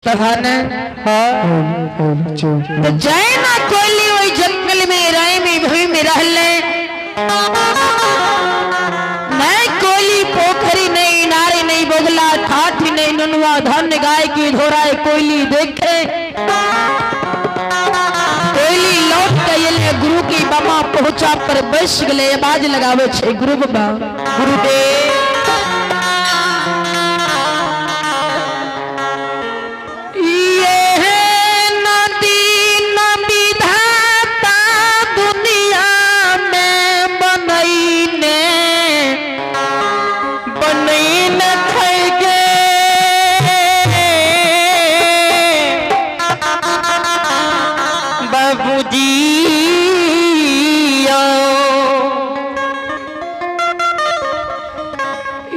तहन तो जैना कोयली ओहि जंगल में राय में भूमि में रहले नहीं कोयली पोखरी नहीं नारे नहीं बगला ठाठी नहीं नुनवा धन गाय की धोराए कोयली देखे कोयली लौट के एले गुरु की बाबा पहुंचा पर बैस गले आवाज लगावे छे गुरु बाबा गुरुदेव। ये नदी न विधाता दुनिया में बनैने बनैने थे गे बाबूजी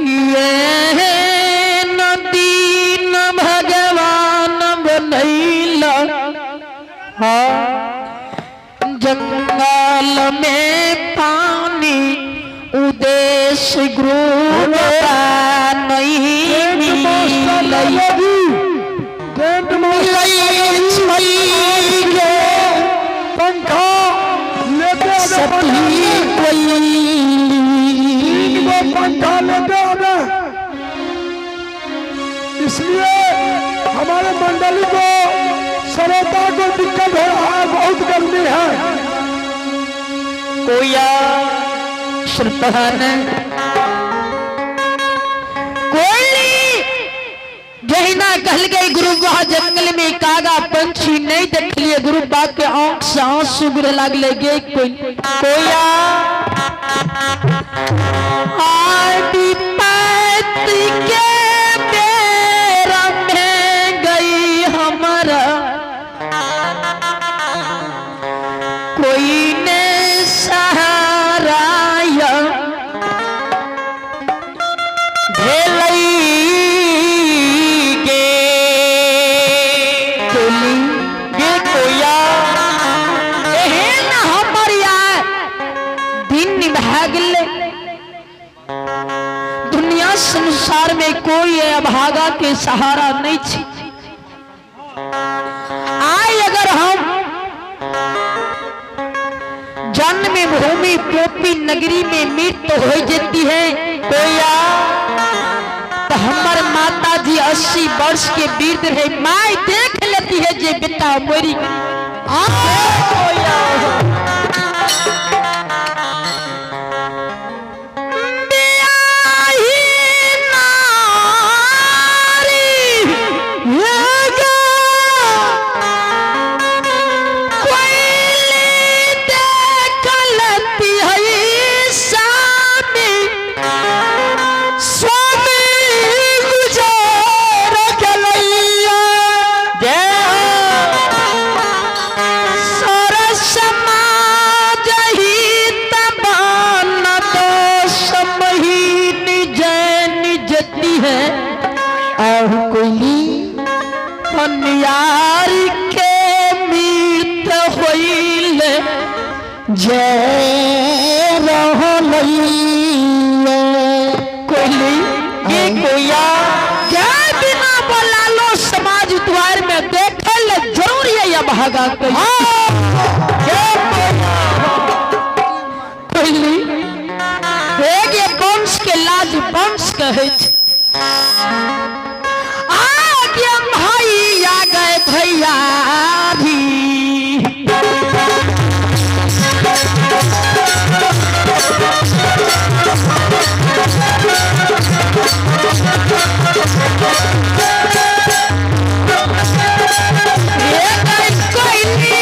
ये नदी न भगवान बनैला जंगल में पानी उद्देश्य गुरु नहीं मिलै टेंट मास्टर मिलै छै गे पंखा लेते आवे सती कोयली। तीन गो पंखा लेते आवे, इसलिए हमारे मंडली को श्रोता को दिक्कत हो रहा है, बहुत गर्मी है। कोया श्रुतहन कोयली जहिना कहल गई गुरु वह जंगल में कागा पंछी नहीं देखलिए गुरु बा के आंख से आंसू गिरे लागले गे कोई कोया आदि पैत के बेर में गई हमारा कोई ने सहाराया भेलई गे कोली गे कोया एहन हमर यार दिन निभा गेलै। दुनिया संसार में कोई अभागा के सहारा नहीं छी। आय अगर हम जन्म भूमि पोपी नगरी में मृत्यु हो जाती है कोया तो हमार माता जी 80 वर्ष के वृद्ध रहे माई देख लेती है जे बेटा मरी आ कोया ब्याही नारी गे कोयली देखलती है स्वामी स्वामी गुजर गेलैया जय हो सर समाज हित बन दोष महीन जैन जती है और कोयली कन्यार के मृत होइले जय रहलैया कोयली ये कोया जय बिना बोलालो समाज द्वार में देखे ले जरूरी है यह भागा कोई कोयली एक ये वंश के लाज वंश कहे छै। आ गया भाई आ गए भैया भी ये गए कोयली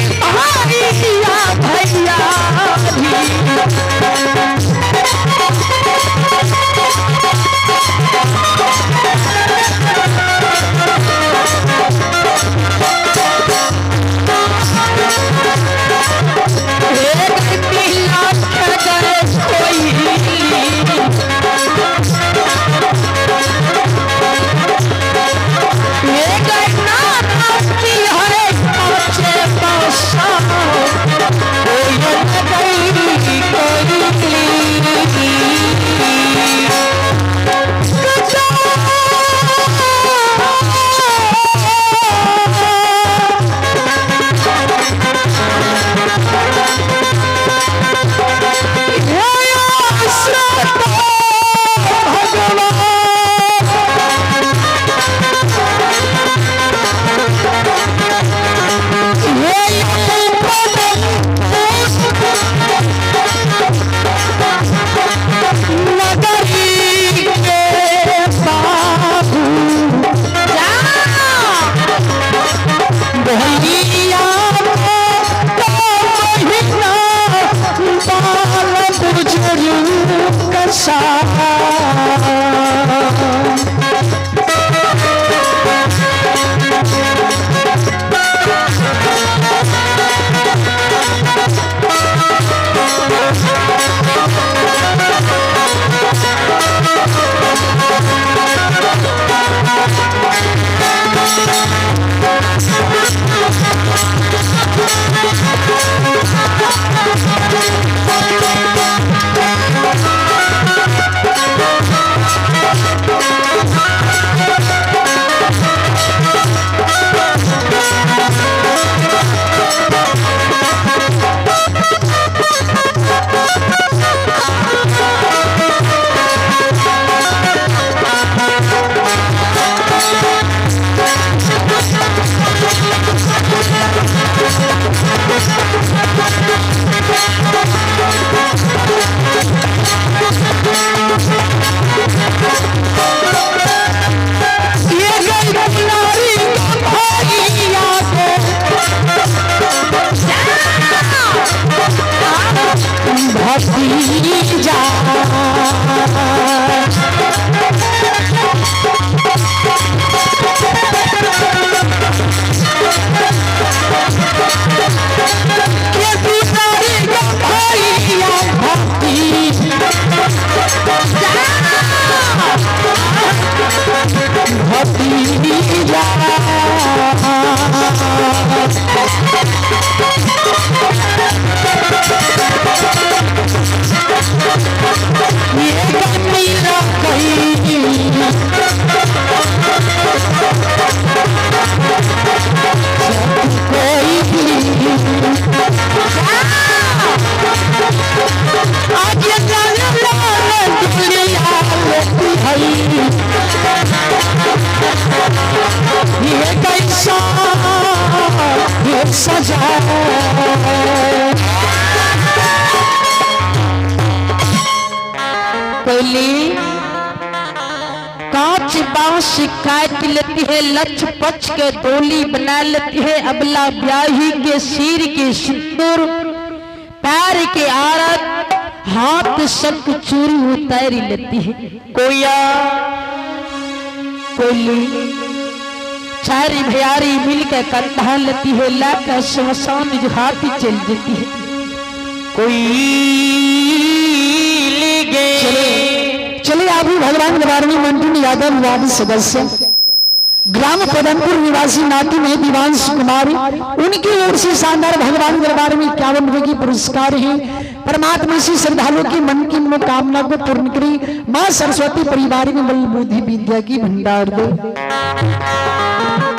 सजा। कोयली कांच बांस काट लेती है, लच पच के डोली बना लेती है, अबला ब्याही के सिर के सिंदूर, पैर के आरत, हाथ शंख चूरी उतारी लेती है। कोया कोयली चारी भयारी मिलकर कंधा लेती है, लाकर शमशान हाथी चल देती है। कोई चले चले आबू भगवान दरबार में मंटू यादव वार्ड सदस्य, ग्राम पदमपुर निवासी नाती में दिवांश कुमार, उनकी ओर से शानदार भगवान दरबार में 51 रुपए की पुरस्कार है। परमात्मा से श्रद्धालुओं की मन की मनोकामना को पूर्ण करी, माँ सरस्वती परिवार में बल बुद्धि विद्या की भंडार दे।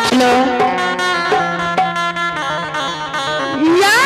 चलो या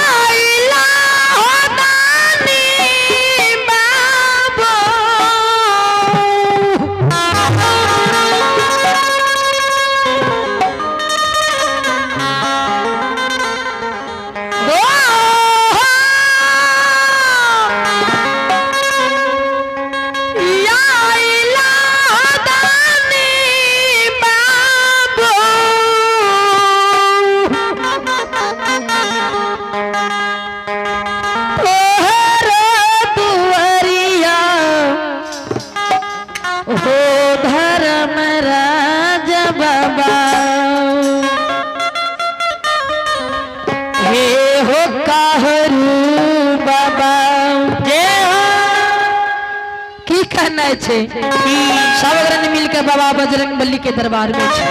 सब ग्रंथ मिलकर बाबा बजरंग बली के दरबार में छे।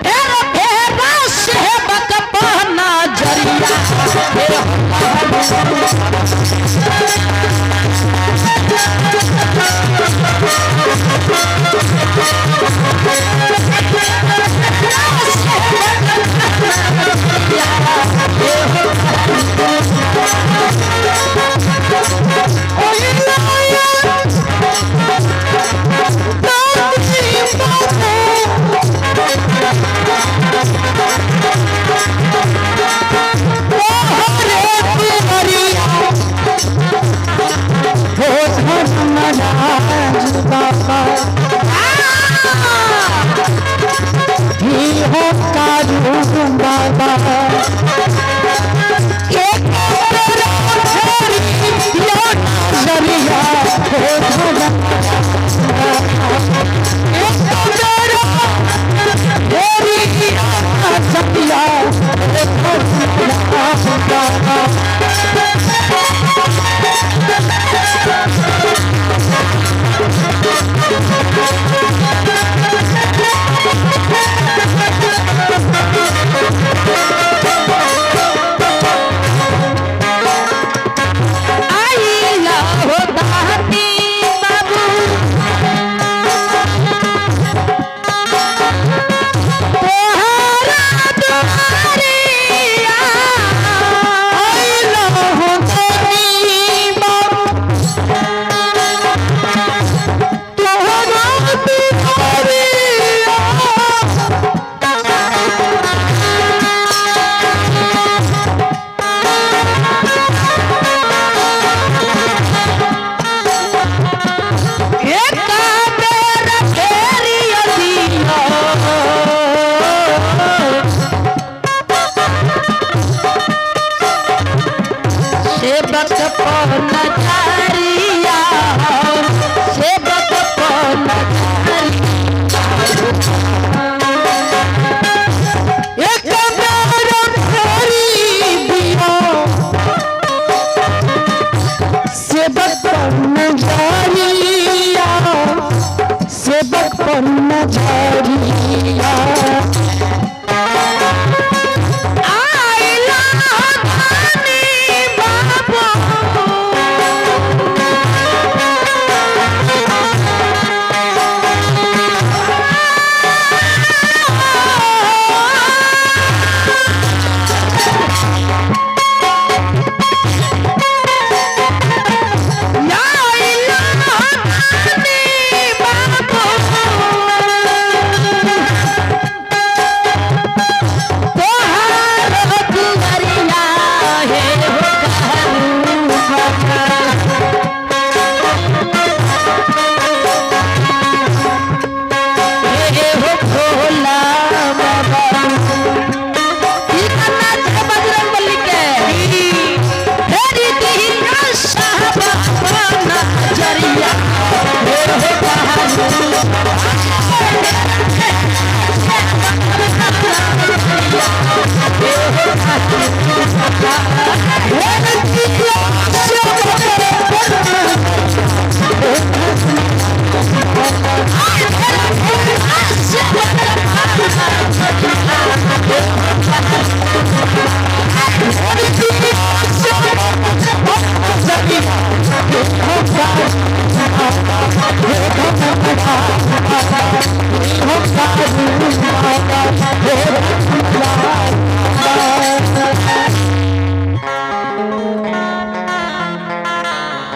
फेर फेरा सेवक बहना जरिया,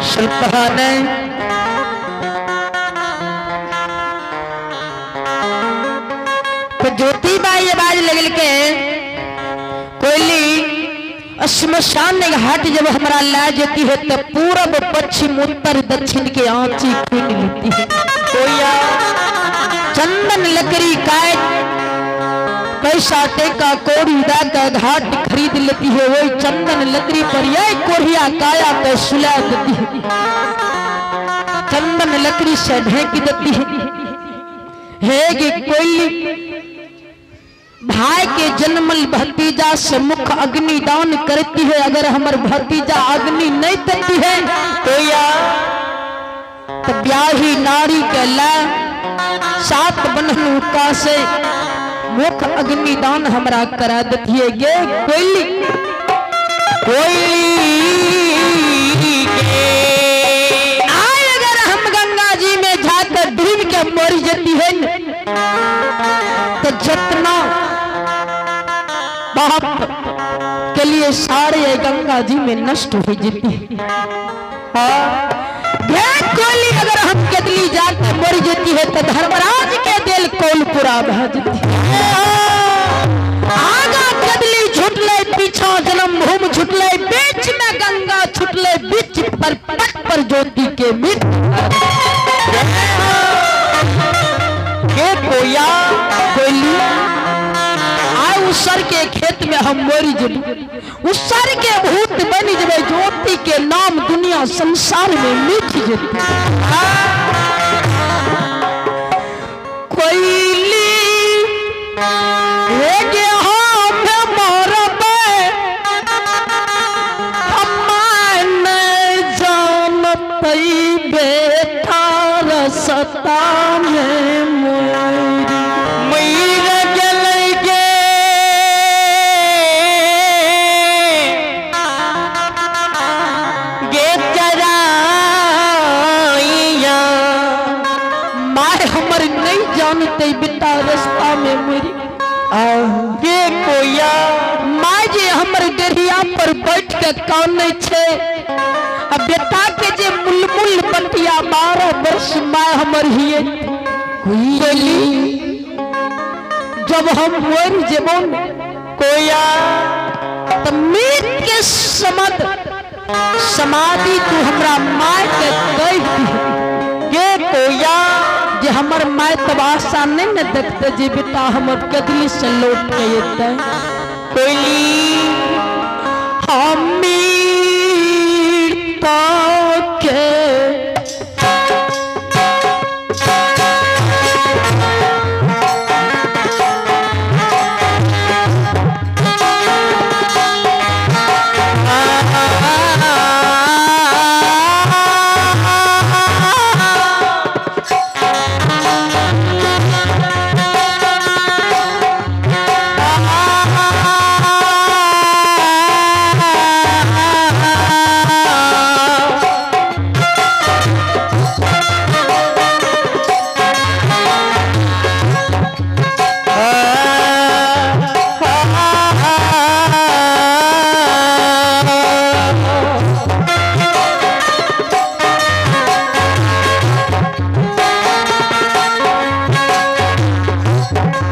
शिल्पहाने तो ज्योतिबाई आवाज लगल के कोयली श्मशान घाट जब हमारा ला जाती है तो पूरब पश्चिम उत्तर दक्षिण के आंची खून लेती है। कोया चंदन लकड़ी काय पैसा टेका कोड़ी दा का घाट खरीद लेती है, वही चंदन लकड़ी पर यही कोढ़िया काया के सुला देती है, चंदन लकड़ी से ढेक देती है। है कि कोई भाई के जन्मल भतीजा से मुख अग्नि दान करती है, अगर हमर भतीजा अग्नि नहीं देती है तो या तो ब्याही नारी के ला सात बन्हन का से मुख अग्नि दान हमरा करा देती है। गे कोयली कोयली आए अगर हम गंगा जी में जाकर डूब के मर जाती है तो जितना पाप के लिए सारे गंगा जी में नष्ट हो जाती है। कोयली अगर हम कदली जाकर मर जाती है तो धर्मराज के दिल कोलपुरा भा जाती है। आगा कदली छुटले, पीछा जन्म भूमि छुटले, बीच में गंगा छुटले, बीच पर पट पर ज्योति के मिट के कोया कोयली आए उसर के खेत में हम मरी जबे, उसर के भूत बन जबे, ज्योति के नाम दुनिया संसार में मिट जबे। कोयली हम मरबे हम जानते बेटा रसता में मईर गेलै गे गे चराइया। माय हमर नहीं जानते बेटा रास्ता में मरी गे कोया माय जे हमर डेढ़िया पर बैठ के कानै छे, आ बेटा के जे मुलमुल बटिया 12 वर्ष my हमर हिये कोयली जब हम मर जेबो कोया तो मीत के समद समाधि तू हमरा my के कह दी गे कोया जे हमर my तब आशा नहीं न देखते जे बेटा हमर कदली से लौट के एतै। कोयली हमीर के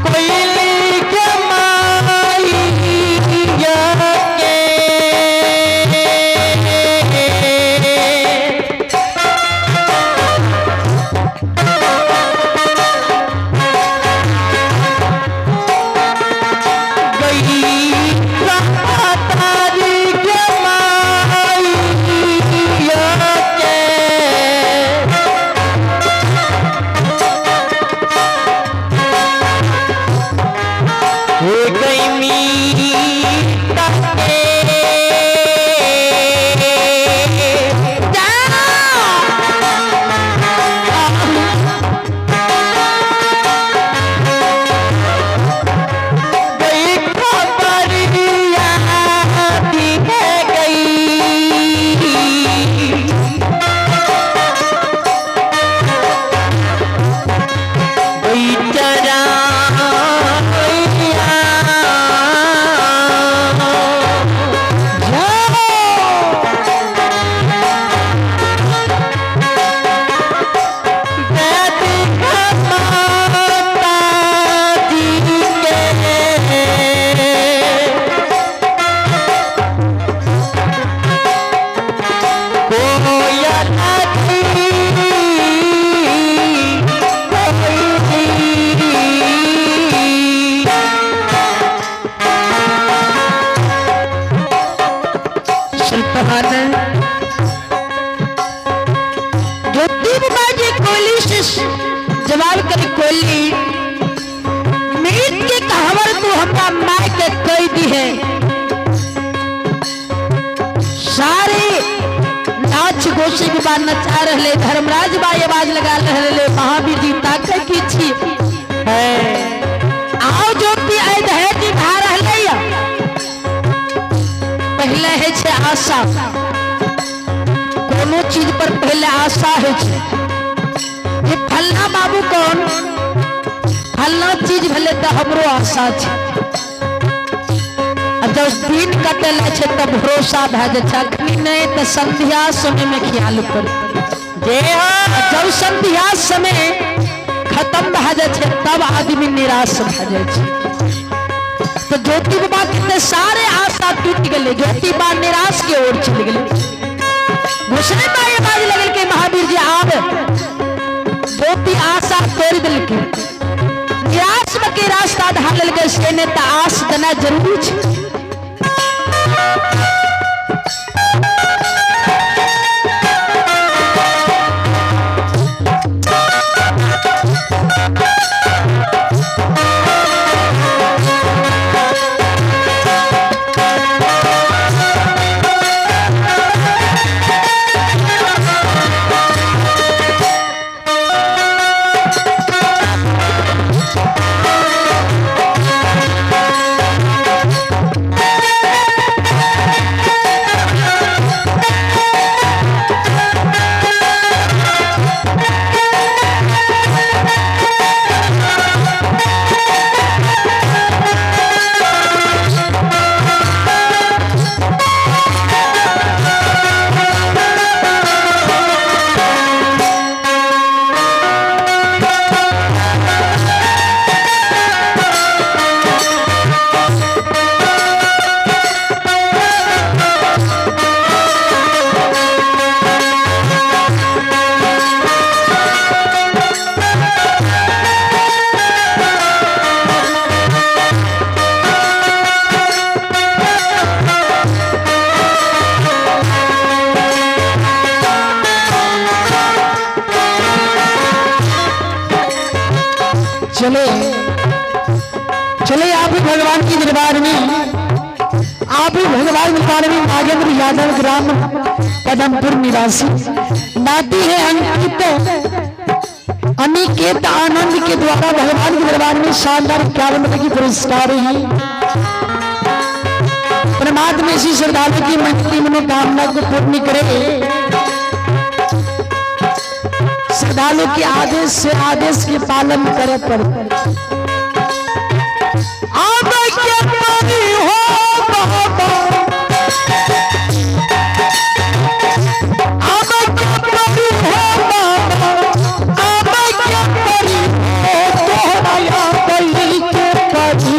कोयली के माइया के गई तारी के माइया के हो गई मीता के। बहाना। ज्योति बाबा जी कोयली से जवाब करे कोयली मृत के कहावर तू हमरा माय के कह दी है। सारे नाच गोसे बाबा नचा रहे, धर्मराज बाई आवाज लगा रहे, महावीर जी ताके की छी है। आओ ज्योति आए धैर्य भा रहे। पहले है छे आशा, कोनो चीज पर पहले आशा है छे। ये फल्ला बाबू कौन फल्ला चीज भले तो हमरो आशा छे। अब जब दिन कटे ले छे तब भरोसा भए जाय छे। अखनी नहीं तो संध्या समय में ख्याल कर। जय हो। जब संध्या समय खत्म भए जाय छे तब आदमी निराश भए जाय छे। तो ज्योति बाबा के सारे आशा टूट गए, ज्योति बाबा निराश के ओर चल गए। घुसने बाई आवाज लगल के महावीर जी आब ज्योति आशा तोड़ दिलके, निराश में के रास्ता ढाल लेलकै, से ने त आस देना जरूरी छे। चले चले आप भी भगवान की दरबार में, आप भी भगवान के दरबार में। नागेंद्र यादव ग्राम पदमपुर निवासी नाती है अंकित अनिकेत आनंद के द्वारा भगवान के दरबार में शानदार 51 रुपए की पुरस्कार है। परमात्मा इसी श्रद्धालु की मन की मनोकामना को पूर्ण करे। श्रद्धालु के आदेश से आदेश के पालन करे पर आब के पानी हो बाबा, आब के पानी हो बाबा, आब के पानी हो तोहरा याद के पानी,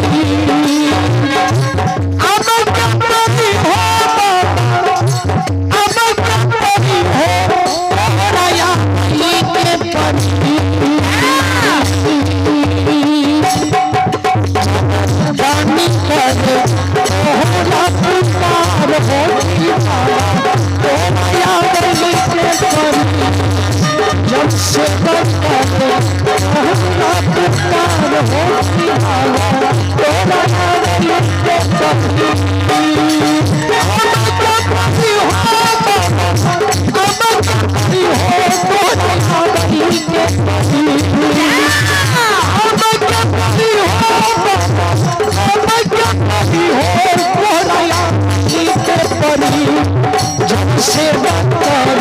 आब के पानी हो बाबा, आब के पानी हो तोहरा याद के पानी। जानी कर तोहरा पुकार होती बाबा, तोहरा याद के पानी, जब से कर तोहरा पुकार होती बाबा, तोहरा याद के पानी। अब के पानी हो बाबा, अब के पानी हो तोहरा याद के पानी, अब के पानी हो बाबा, अब के पानी हो तोहरा याद के पानी, जब से कर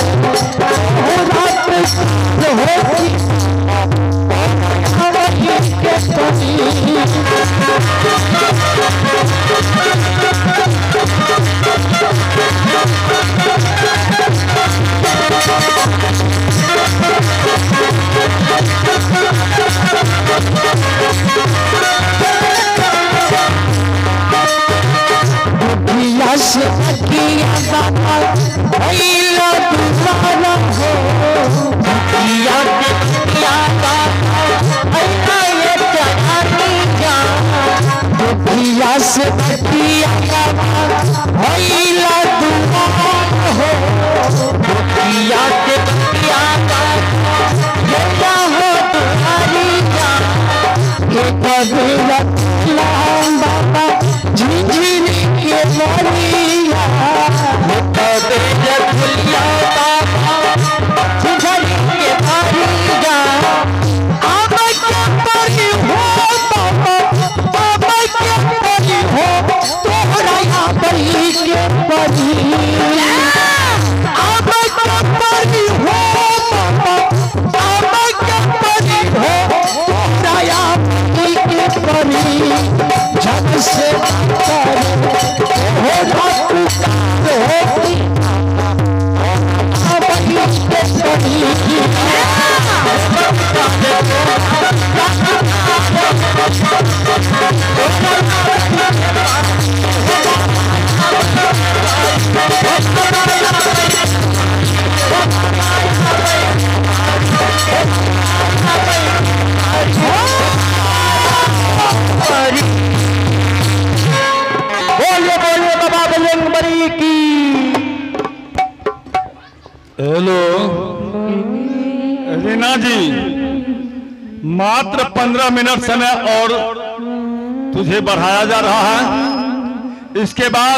तोहरा पुकार होती बाबा, तोहरा याद के पानी। दुखिया से अखिया बाबा भइल दुआरा हो, दुखिया से अखिया बाबा भइल ये चरानी जा, दुखिया से बतिया भइला दुआर हो दुखिया के बतिया भैला हो दुआरिया। के कबीरा लाम बाबा झिझिरी के बरिया। तबे रखुलिया बाबा झिझरी के बारिया। आबै के परी हो बाबा, आबै के परी हो तोहरा आबै के परी। आबै के परी हो बाबा, आबै के परी हो तोहरा आबै के परी। जब से करे हो पुकार हो आबै के परी। बोलिए बोलिए बाबा बजरंगबली की। हेलो रीना जी, मात्र 15 मिनट समय और तुझे बढ़ाया जा रहा है। इसके बाद